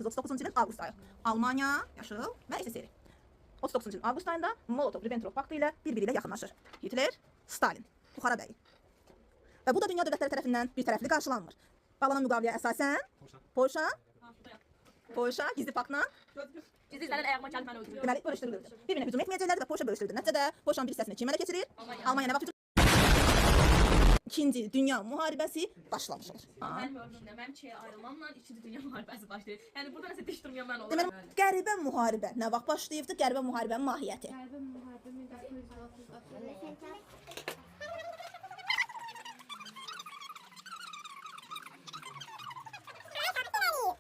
1939-cu ilin avqust ayı. Almaniya, yaşıl və SSR. 39-cu ilin avqust ayında Molotov-Ribbentrop paktı ilə bir-biri ilə yaxınlaşır. Hitler, Stalin, Buxara bəyi. Və bu da dünya dövlətləri tərəfindən bir tərəfli qarşılanmır. Bağlanan müqaviləyə əsasən Polşa, Polşa gizli paktla Gizli sənin ayağıma gəlib məni öldürür. Deməli bölüşdürülürdü. Bir-birinə hücum etməyəcəklərdi və Polşa bölüşdürüldü. Nəticədə Polşanın bir hissəsini kim ələ keçirir? Almaniya nə vaxt hücum? İkinci Dünya Müharibəsi başlamış olur. Ha. Mənim ömrümdə mənim ikiyə ayrılmamla İkinci Dünya müharibəsi başlayır. Yəni burada nəsə diş durmayan mən oluram. Deməli, qəribə müharibə nə vaxt başlayıbdı? Qəribə müharibənin mahiyyəti. Qəribə müharibə 1939.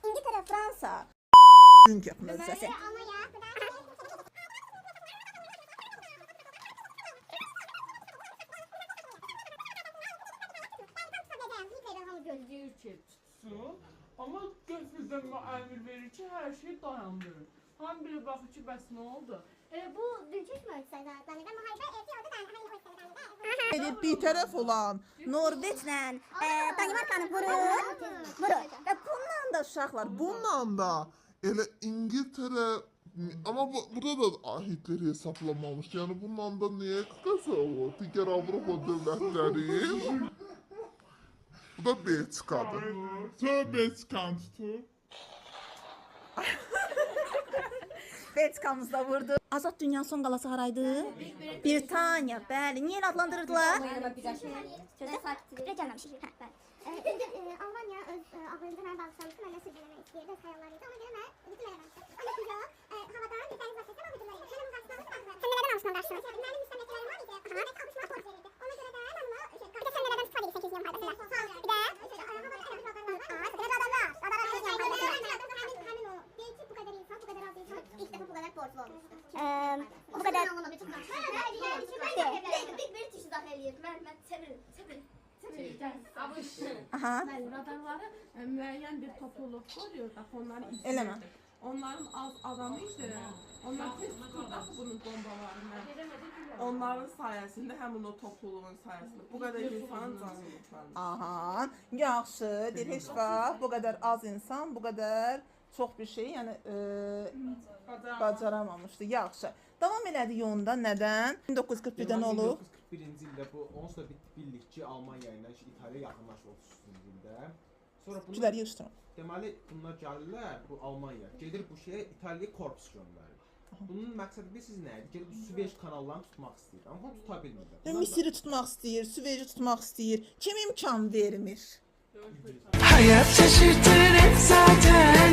İngiltərə, Fransa. Dünkü möcüzəsi. Gözləyir ki, Tutsun. Amma qəfildən əmr verir ki, hər şeyi dayandırır. Hamı belə baxır ki, bəs nə oldu? Bu Dünçüş möcüzəsi adlanır və müharibə Elə bir tərəf olan Norveçlə Danimarkanı vurur, vurur. Və bununla da uşaqlar, Bununla da elə İngiltərə amma bu, burada da Hitleri hesaplamamış. Yəni bununla da niyə qəza olur? Digər Avropa dövlətləri. Bu da Belçikadır. Sonra Belçikanı tutur. Belçikamız da vurdu. Azad dünyanın son qalası haraydı? Britaniya, bəli. Niyə elə adlandırırdılar? Sözdə gəlməmişik. Hə, bəli. Almaniya öz ağlınca mənə bağışlamışdı, məndən sülh eləmək istəyirdi, öz xəyalları idi. Ona görə mən hücum eləməmişdim. O nəticə havadan bir dəniz vasitəsilə hücumlar elədi. Mənim qarşıma Sən nələrdən almışdın qarşına? Mənim müstəmləkələrim var idi. Aha. Alışmaq borc verirdi. Ona görə də mən ona şey, bir də sən nələrdən istifadə edirsən ki, müharibəsində? Bir də radarlar, radarlar, həmin o. Deyir ki, bu qədər insan, bu qədər az insan ilk dəfə bu qədər borclu olmuşdu. Bu qədər Big British izah eləyir. Mən çevirin, çevirin. Avuş. Aha. Bəli, radarları müəyyən bir topluluq qoruyur, bax onları izləyirdi. Eləmə. Onların az adamı idi. Onlar tez tuturdu axı bunun bombalarını. Onların sayəsində, həmin o topluluğun sayəsində bu qədər insanın canı qurtarmış. Aha, yaxşı. Deyir heç vaxt bu qədər az insan, bu qədər çox bir şey, yəni bacaramamışdı. Yaxşı. Davam elədi yolunda. Nədən? 1941-də nə olub? 1941-ci ildə bu onsuz da bildik ki, Almaniya ilə İtaliya yaxınlaşır 33-cü ildə. Sonra bunlar Gülər yığışdırın. Deməli bunlar gəlirlər bu Almaniya. Gedir bu şeyə İtaliya korpus göndərir. Bunun məqsədi bilirsiniz nə idi? Gedib Süveyş kanallarını tutmaq istəyir. Amma bunu tuta bilmirlər. Və Misiri tutmaq istəyir, Süveyşi tutmaq istəyir. Kim imkan vermir? Hayat şaşırtır hep zaten.